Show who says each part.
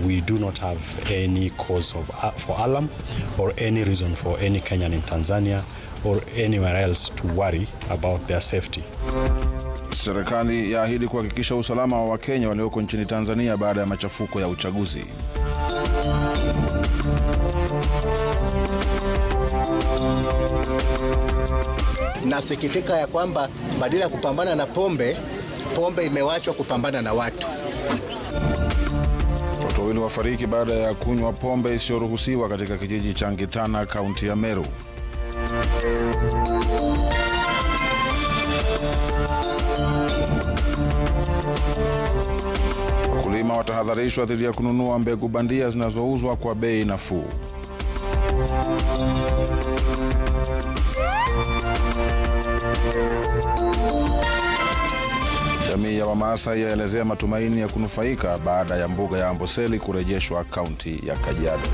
Speaker 1: We do not have any cause for alarm or any reason for any Kenyan in Tanzania or anywhere else to worry about their safety.
Speaker 2: Serikali yaahidi kuhakikisha usalama wa Wakenya walioko nchini Tanzania baada ya machafuko ya uchaguzi.
Speaker 3: Nasikitika ya kwamba badala ya kupambana na pombe, pombe imewachwa kupambana na watu.
Speaker 2: Watu wawili wafariki baada ya kunywa pombe isiyoruhusiwa katika kijiji cha Ngitana, kaunti ya Meru. Wakulima watahadharishwa dhidi ya kununua mbegu bandia zinazouzwa kwa bei nafuu. Jamii ya Wamaasai yaelezea matumaini ya kunufaika baada ya mbuga ya Amboseli kurejeshwa kaunti ya Kajiado.